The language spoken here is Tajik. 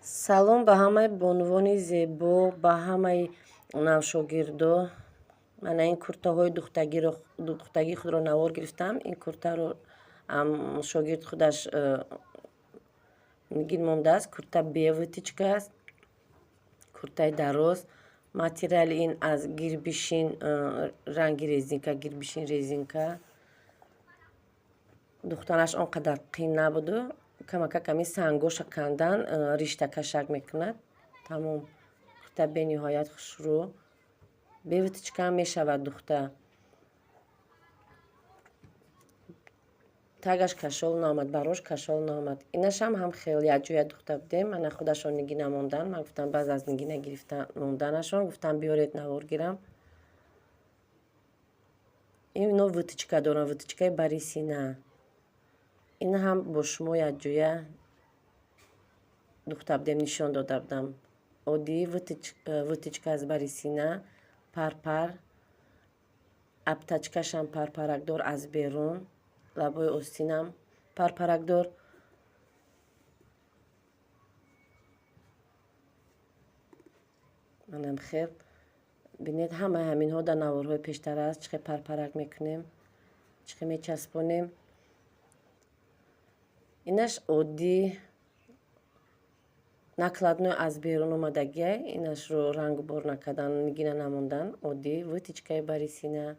Салом ба ҳамаи бонувони зебо, ба ҳамаи навшогирдо. Мана ин куртаҳои духтагии худро навор гирифтам. Ин куртаро шогирд худаш нигин мондааст. Курта бе вытачка аст, куртаи дароз. Материали ин аз гирбишин, ранги резинка, гирбишин резинка. Духтанаш он қадар қин набуду, камакак ҳамин сангоша кандан, ришта кашак мекунад. Тамом. Курта бениҳоят хушрӯ, бе вытачкаам мешавад духта. Тагаш кашол наомад, барош кашол наомад. Инашам ҳам хел якҷоя духта будем. Мана худашон нигина мондан. Ман гуфтам, баъз аз нигина гирифта монданашон гуфтам, биёред, навор гирам. Ино вытачка дорам, вытачкаи бари сина. Ин ҳам бо шумо якҷоя духта будем, нишон дода будам. Оддӣ вытачка аз бари сина, парпар, обтачкашам парпаракдор аз берун, лабои остинам парпаракдор. Манам хел. Бинед, ҳамаи ҳаминҳо дар наворҳои пештара аст, чӣ хел парпарак мекунем, чӣ хел мечаспонем. Инаш оддӣ накладной аз берун омадагиай, инашро рангу бор накардан, нигина намондан, оддӣ вытачкаи бари сина.